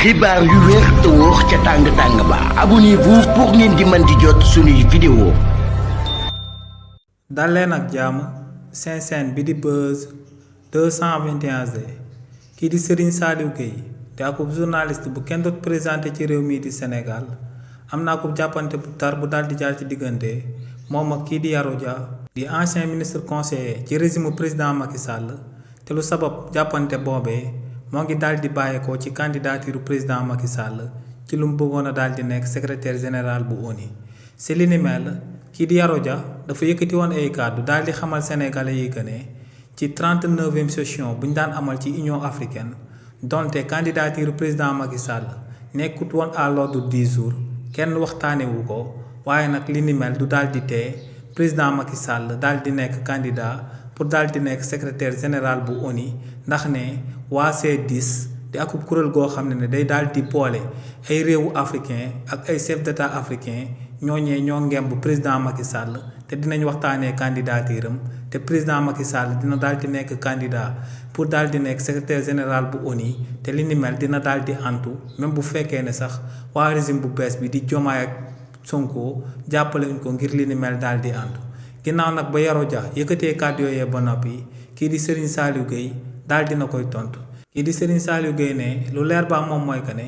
xibaar yu wér te wóor ca tàng ba abonnez-vous pour ngeen di mën di jot suñuy vidéo. dal leen ak jàmm seen chaîne bi di Buzz 221G kii di Serigne Saliou Gueye di akub journaliste bu kenn doot présenté ci réew mii di Sénégal am na akub jàppante bu tar bu daal di jaar ci diggante moom ak kii di Yaro Dia di ancien ministre conseiller ci régime président Macky Sall te lu sabab jàppante boobee moo ngi daal di bàyyeekoo ci candidature président Macky Sall ci lu mu bëggoon a daal di nekk secrétaire général bu ONU si li ni mel kii di Yaro Dia dafa yëkkati woon ay kàddu daal di xamal sénégalais yi que ne ci 39e session bu ñu daan amal ci Union africaine donte candidature président Macky Sall nekkut woon à l'ordre du jour kenn waxtaanewu ko waaye nag li ni mel du daal di tee président Macky Sall daal di nekk candidat pour daal di nekk secrétaire général bu ONU ndax ne waa C10 di akub kuréel goo xam ne day daal di boole ay réewu africain ak ay chef d'état africain ñooñee ñoo ngemb président Macky Sall te dinañ waxtaanee candidature am te président Macky Sall dina daal di nekk candidat pour daal di nekk secrétaire général bu ONU te li ni mel dina daal di antu même bu fekkee ne sax waa régime bu bees bi di Diomaye ak Sonko jàppale wuñ ko ngir li ni mel daal di antu ginnaaw nag ba Yaro Dia yëkkatee kàddu yooyee ba noppi kii di Serigne Saliou Gueye daal dina koy tontu kii di Serigne Saliou Gueye ne lu leer ba moom mooy que ne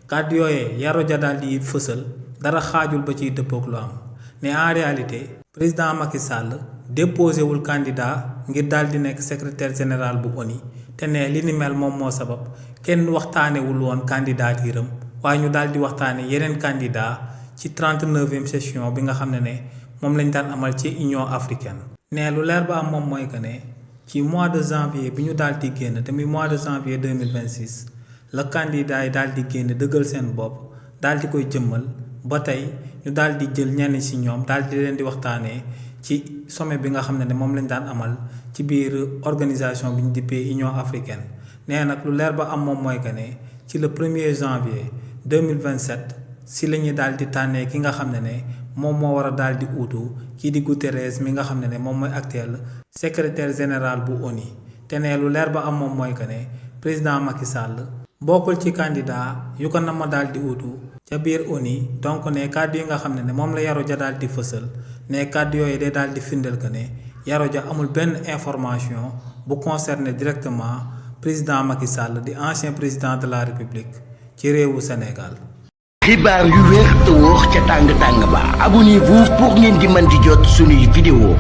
kàddu yooyee Yaro Dia daal di fësal dara xaajul ba ciy dëppoog lu am ne en réalité président Macky Sall déposé wul candidat ngir daal di nekk secrétaire général bu ONU te ne li ni mel moom moo sabab kenn waxtaanewul woon candidature am waaye ñu daal di waxtaane yeneen candidat ci 39e session bi nga xam ne moom lañ daan amal ci Union africaine. ne lu leer ba am moom mooy que ne ci mois de janvier bi ñu daal di génn te muy mois de janvier 2026 la candidat yi daal di génn dëggal seen bopp daal di koy jëmmal ba tey ñu daal di jël ñenn ci ñoom daal di leen di waxtaanee ci sommet bi nga xam ne moom lañ daan amal ci biir organisation bi ñu dippee Union africaine. nee nag lu leer ba am moom mooy que ne ci le 1er janvier 2027 si la ñuy daal di tànnee ki nga xam ne moom moo war a daal di uutu kii di Guterres mi nga xam ne moom mooy actuel secrétaire général bu ONU te ne lu leer ba am moom mooy que ne président Macky Sall bokkul ci candidat yu ko nama daal di uutu ca biir ONU donc ne kàddu yi nga xam ne moom la Yaro Dia daal di fësal ne kàddu yooyu day daal di firndeel que ne Yaro Dia amul benn information bu concerné directement président Macky Sall di ancien président de la République ci réewu Sénégal. xibaar yu wér te wóor ca tàng ba abonnez-vous pour ngeen di mën di jot suñuy vidéo.